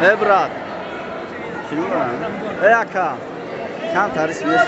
Э, брат. Э, ака. Камтарис нест.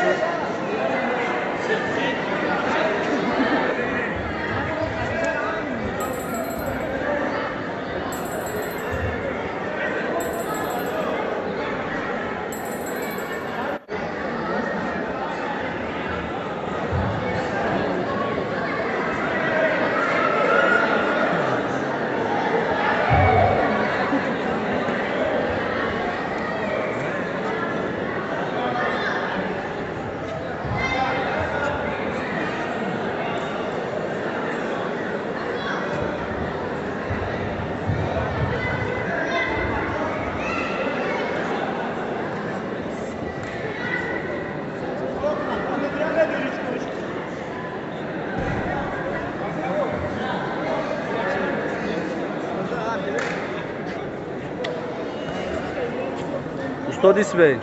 Устод Исбей.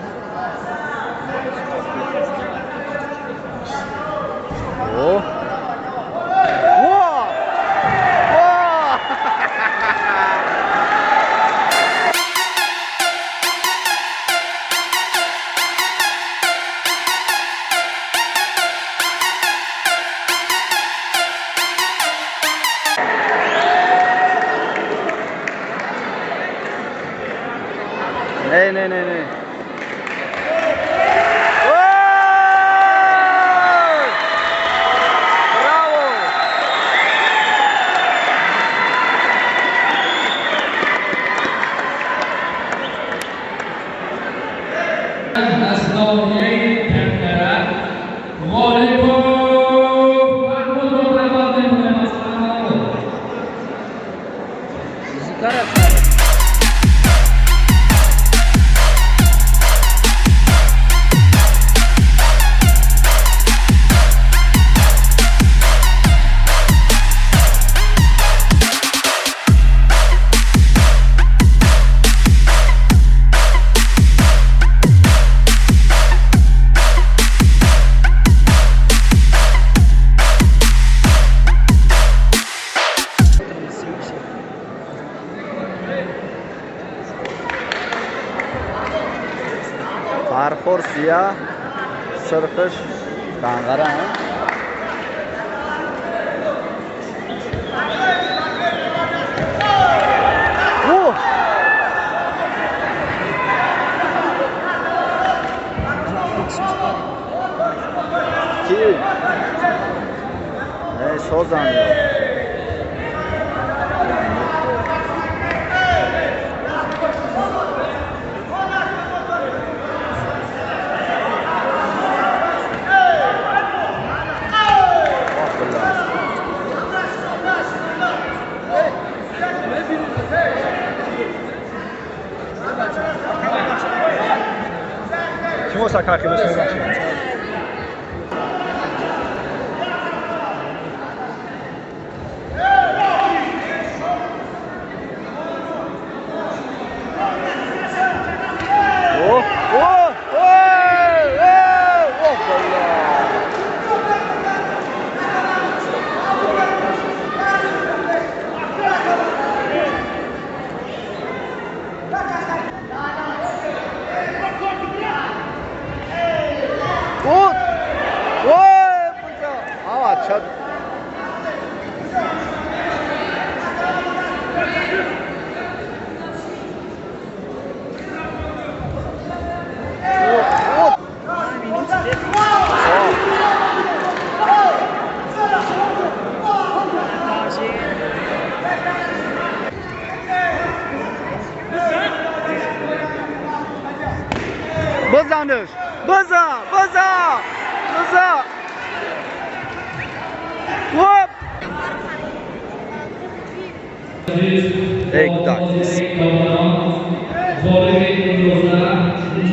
О! Во! Во! Не, не, не, не. Браво! Аз ноҳияи Тангара Ғолибов Маҳмудро даъват мекунем аз Амалобод. Фархор сия, сирқиш Данғара. О! Ки? Не, созан ё. Биллаҳ. Кимо сакахи бошад? О! О! О! О! О, биллаҳ. О! Ой, бля. А, ча. О, о! Бизанаш! Бизан! Бизан! Бизан! Оп! Эй, кӯдак. Ғолиби имрӯза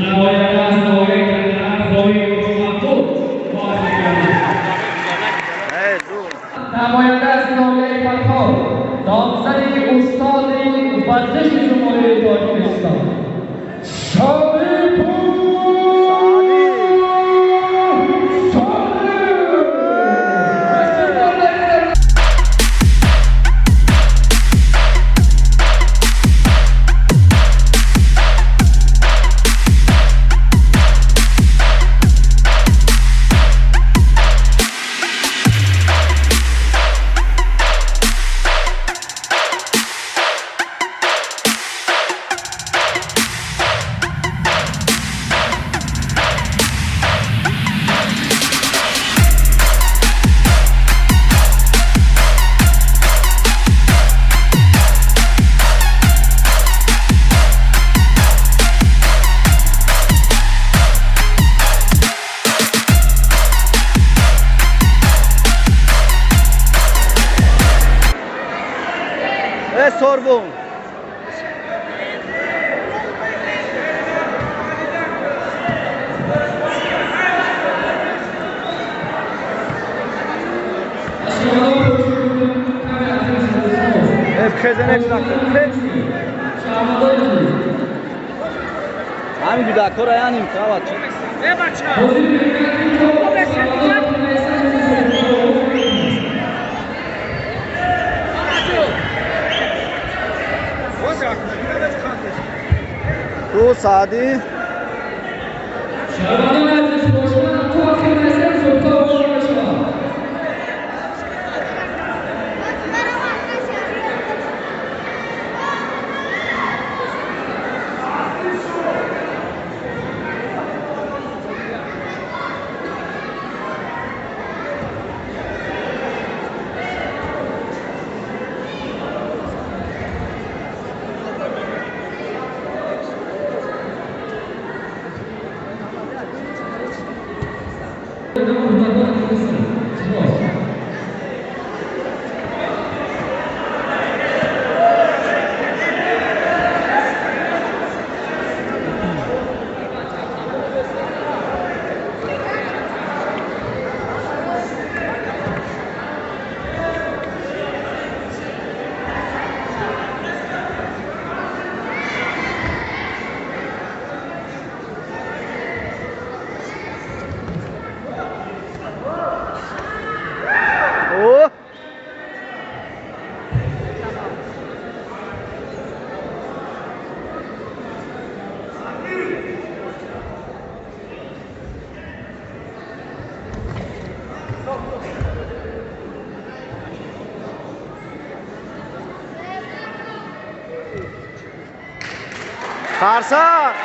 намоянда аз ноҳияи Тангара Ғолибов Маҳмуд муаррифӣ гардид. Эй, зур. Намоянда аз ноҳияи Фархор, номзади устоди варзиши Ҷумҳурии Тоҷикистон Шарипов Саъдӣ! Саъдӣ. Истиқбол мекунем. Хезене кӯдакҳо, хез. Ҳамин кӯдакҳоро яним кава. Ту Саъдӣ. О! Қарсак!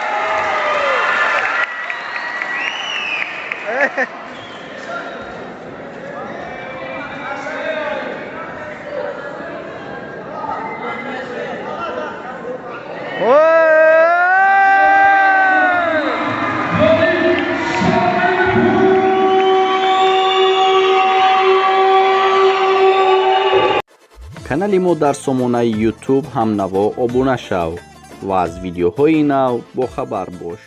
Ой! Канали мо дар сомонаи Ютуб ҳамнаво обуна шав ва аз видеоҳои нав бохабар бош.